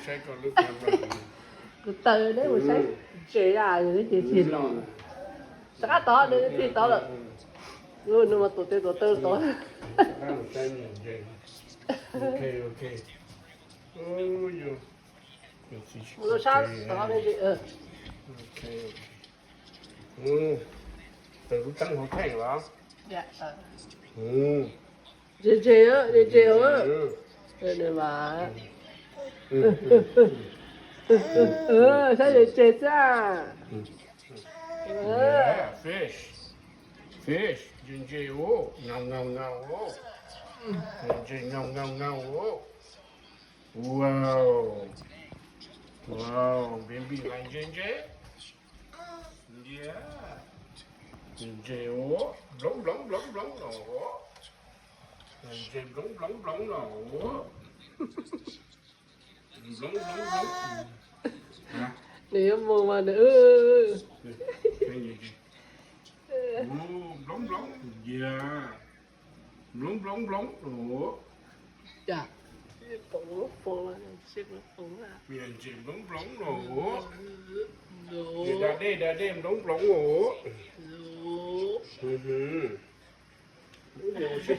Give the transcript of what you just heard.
Check on look at ເຕີເດ້ບໍ່ໃຊ້ ເຈຢາຢູ່ໃນເຈຊິນເນາະ ສະກາຕໍ່ເດ້ທີ່ຕໍ່ລະ ເອີ ນຶກວ່າໂຕເຕັມໂຕເຕີຕໍ່ ໂອເຄ ໂອເຄ ໂອ້ຍ ລົດຊາດ ເອີ ໂອເຄ ໂອເຄ ອືມ ເຕີຮູ້ຕັ້ງຫົວແຂ້ງເຫລອ ເຈເຈເອີ ເຈເຈເອີ ເອີ ເດີມາ ເອີ ໃຊ້ເຈເຈຈ້າ ເອີ Yeah, fish. Fish. ເຈເຈໂອ້ ເງົາເງົາເງົາໂອ້ ເຈເຈເງົາເງົາເງົາໂອ້ Wow. Wow, baby like J J. Yeah. J J, oh. Blong, blong, blong, blong, oh. J J, blong, blong, blong, oh. Blong, blong, blong. Hah? ນີ້ມອງມາເດີ ເອີ J J. Oh, blong, blong. Yeah. Blong, blong, blong, oh. ຈ້າ ປອງ ປອງ ເຊັກ ປອງ J J, blong, blong, oh. ໂດ Daddy, Daddy, blong, blong, oh. ໂດ ອືມ ໂອ້ ຊິ